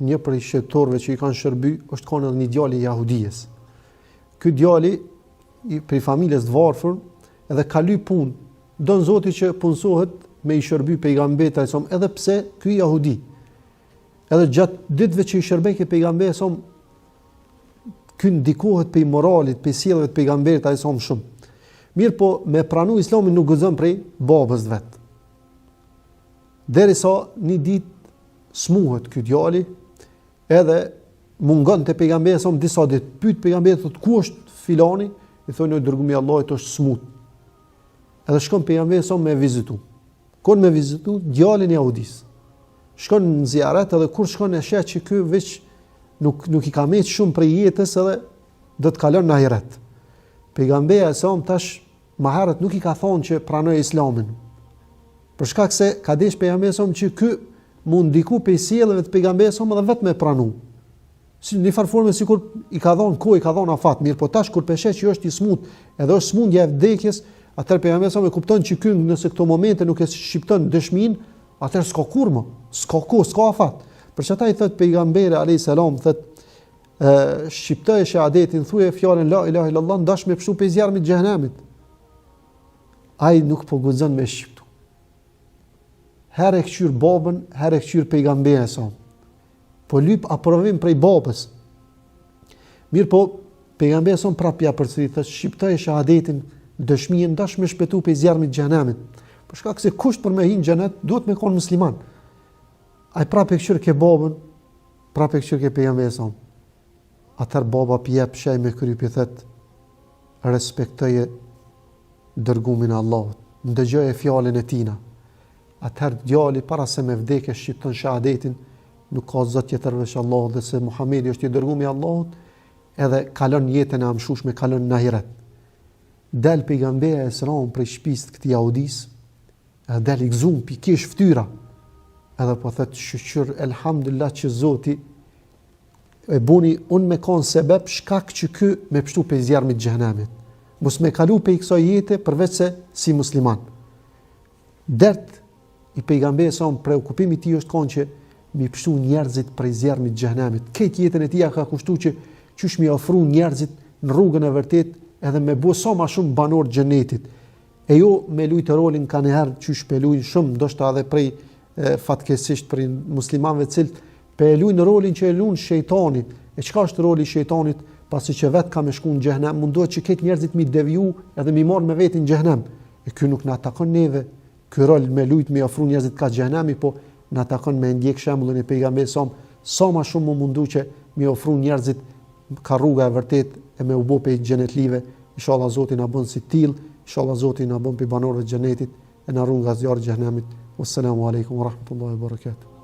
një prej shërbëtorëve që i kanë shërby, është kanë edhe një djali i jahudijes. Ky djali i prej familjes të varfër edhe ka lyp punë, don Zoti që punësohet me i shërby pejgamberit alejhi selam, edhe pse ky jahudi. Edhe gjatë ditëve që i shërbejke pejgamberit alejhi selam, ky ndikohet prej moralit, prej sjelljeve të pejgamberit alejhi selam shumë. Mirëpo, me pranu islamin nuk guxon prej babës vet. Derisa një ditë smuhet ky djali, edhe mungon te pejgamberi alejhi selam disa ditë. Pyet pejgamberi thotë ku është filani? I thonë i dërgumi i Allahut është smut. Edhe shkon pejgamberi alejhi selam me vizitu. Shkon me vizitu djalin e jahudisë. Shkon në ziaret edhe kur shkon e sheh që ky veç nuk nuk i ka met shumë prej jetës edhe do të kalon në ahiret. Pejgamberi alejhi selam tash më herët nuk i ka thonë që pranoje islamin. Për shkak se ka desh pejgamberi alejhi selam që ky m'u ndiku prej sjelljeve të pejgamberit alejhi selam edhe vetë me pranu. Si në një farë forme sikur i ka dhënë kohë, i ka dhënë afat, mirëpo tash kur pe sheh që është i smut, edhe është smundja e vdekjes, atëherë pejgamberi alejhi selam e kupton që ky nëse këto momente nuk e shqipton dëshminë, atëherë s'ka kurrë më, s'ka kohë, s'ka afat. Për çata i thot pejgamberi alayhis salam thot ë shqiptoje shehadetin, thuje fjalën la ilaha illallah, n'dash me pshtu prej zjarmit xhehenemit. Ai nuk po guxon me shqiptu. Herë e kqyr babën, herë e kqyr pejgamberin alejhi selam. Po lyp aprovim prej babës. Mirëpo, pejgamberi alejhi selam prapë ja përsërit, thotë shqiptoje shahadetin, dëshminë n'dash me shpëtu prej zjarmit xhehenemit. Për shkak se kusht për me hi në xhenet duhet me kon musliman. Ai prapë e kqyrke babën, prapë e kqyrke pejgamberin alejhi selam. Atëherë baba p'i jep shej me kry p'i thot respektoje dërgumin e Allahut, ndëgjoje fjalën e tina. Atëherë djali para se me vdekë shqipton shahadetin, nuk ka zot tjetër veç Allahut dhe se Muhamedi është i dërgumi i Allahut, edhe kalon jetën e amshushme, kalon në ahiret. Del pejgamberi alejhi selam prej shtëpisë të këtij jahudis, edhe del i gëzum pi kesh fytyra. Edhe po thot shyqyr elhamdulillah që Zoti e boni unë me kon sebep shkak që ky me pshtu prej zjarmit xhehenemit. Mos me kalu prej kësaj jete përveç se si musliman. Dert i pejgamberit alejhi selam preokupimi i tij është kon që mi pshtu njerëzit prej zjarmit xhehenemit. Krejt jetën e tij ja ka kushtu që qysh mi afru njerëzit në rrugën e vërtet edhe me bo sa ma shumë banor xhenetit. E jo me lujtë rolin kanjëherë qysh pe lujnë shumë, ndoshta edhe prej fatkeqësisht prej muslimanëve të cilët pe lujnë rolin që e lun shejtani. E çka është roli i shejtanit pasi që vetë ka me shku në xhehenem, mundohet që krejt njerëzit mi deviju edhe mi marr me veti në xhehenem. E ky nuk na takon neve, ky rol me lujt me afru njerëzit ka xhehenemi, po na takon me ndjek shembullin e pejgamberit alejhi selam, sa ma shumë mu mundu që mi ofru njerëzit ka rruga e vërtet e me u bo prej xhenetlive, inshallah Zoti na bën si till, inshallah Zoti na bën prej banorëve të xhenetit e na ruan nga zjarri i xhehenemit. Wassalamu alaikum wa rahmatullahi wa barakatuh.